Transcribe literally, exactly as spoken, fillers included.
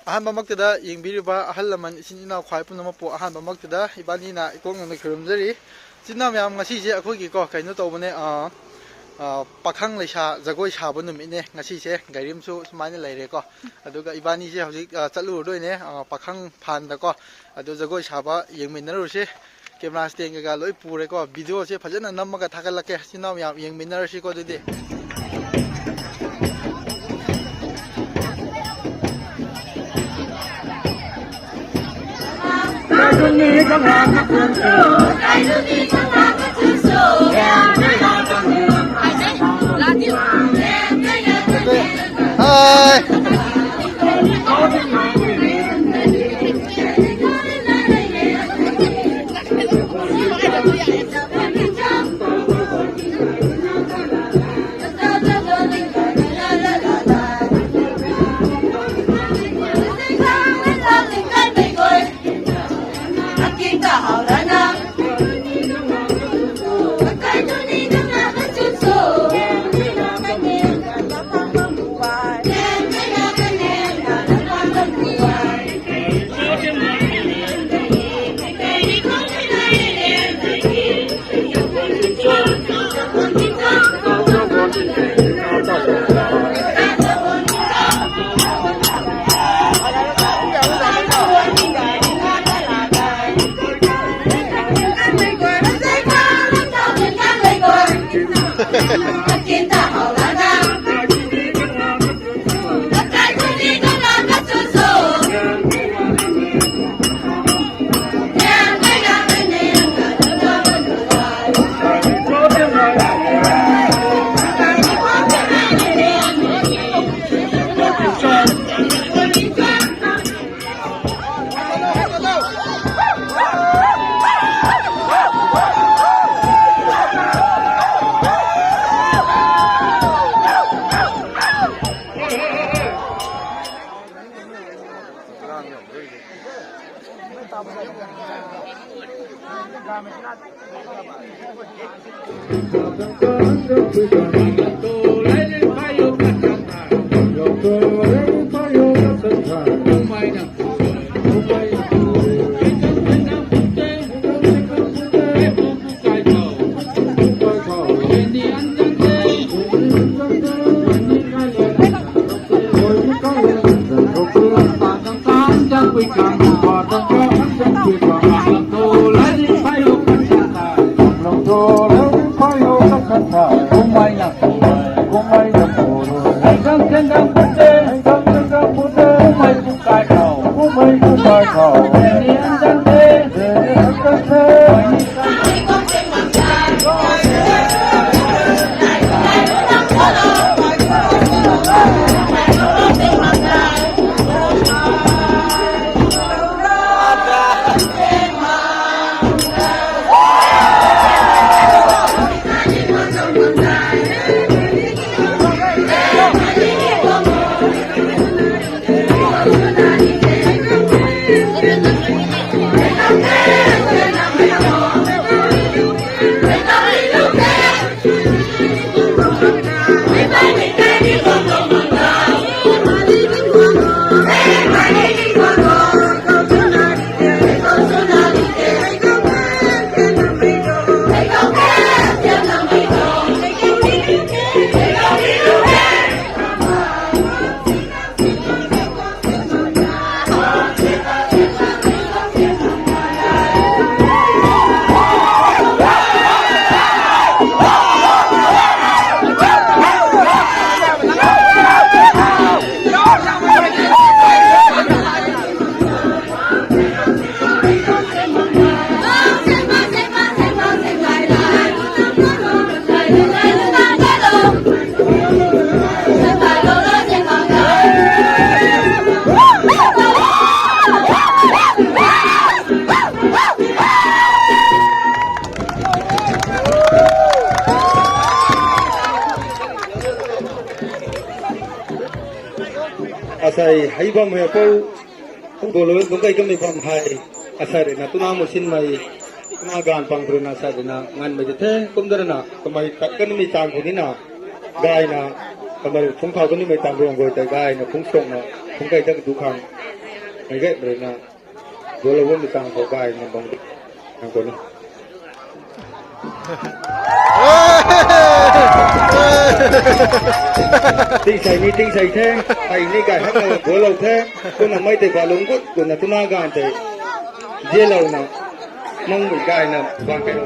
ꯑꯍꯥꯟꯕꯃꯛꯇꯗ ꯌꯦꯡꯕꯤꯔꯤꯕ ꯑꯍꯜ ꯂꯃꯟ, ꯏꯆꯤꯟ ꯏꯅꯥꯎ ꯈ꯭ꯋꯥꯏ ꯄꯨꯝꯅꯃꯛꯄꯨ ꯑꯍꯥꯟꯕꯃꯛꯇꯗ ꯏꯕꯥꯅꯤꯅ ꯏꯀꯣꯛ ꯅꯧꯅ ꯈꯨꯔꯨꯝꯖꯔꯤ꯫ ꯏꯆꯤꯟ ꯏꯅꯥꯎ ꯃꯌꯥꯝ, ꯉꯁꯤꯁꯦ ꯑꯩꯈꯣꯏꯒꯤꯀꯣ ꯀꯩꯅꯣ ꯇꯧꯕꯅꯦ, ꯑ, ꯑ, ꯄꯥꯈꯪ ꯂꯩꯁꯥ ꯖꯒꯣꯏ ꯁꯥꯕ ꯅꯨꯃꯤꯠꯅꯦ ꯉꯁꯤꯁꯦ꯫ ꯒꯥꯔꯤ ꯑꯃꯁꯨ ꯁꯨꯃꯥꯏꯅ ꯂꯩꯔꯦꯀꯣ꯫ ꯑꯗꯨꯒ ꯏꯕꯥꯅꯤꯁꯦ ꯍꯧꯖꯤꯛ, ꯑ, ꯆꯠꯂꯨꯔꯗꯣꯏꯅꯦ, ꯑ, ꯄꯥꯈꯪ ꯐꯥꯟꯗꯀꯣ꯫ ꯑꯗꯨ ꯖꯒꯣꯏ ꯁꯥꯕ ꯌꯦꯡꯃꯤꯟꯅꯔꯨꯁꯦ꯫ ꯀꯦꯃꯦꯔꯥ ꯁ꯭ꯇꯦꯟ ꯀꯩꯀꯥ ꯂꯣꯏ ꯄꯨꯔꯦꯀꯣ꯫ ꯚꯤꯗꯤꯑꯣꯁꯦ ꯐꯖꯅ ꯅꯝꯃꯒ ꯊꯥꯒꯠꯂꯛꯀꯦ꯫ ꯏꯆꯤꯟ ꯏꯅꯥꯎ ꯃꯌꯥꯝ ꯌꯦꯡꯃꯤꯟꯅꯔꯁꯤꯀꯣ ꯑꯗꯨꯗꯤ꯫ Asai haibam hepau, dolo dungkai kami bam hai, asai rena tuna musin mai, tuna gan pang rena asai rena ngan mai de the, kum darana, kamai takkan mi tang kunina, gaina, kamar phung thau kani mai tang rong goi ta gaina, phung song na, phung kai tak dukhang, mai gai rena, dolo won mi tang ko gaina bang, nang ko na. Ting sai ni, ting sai the, hai ni kai hak na go lo the, ko na mai te ba lung gut, ko na tu na gan te, je lo na, mong mi kai na, bang kai.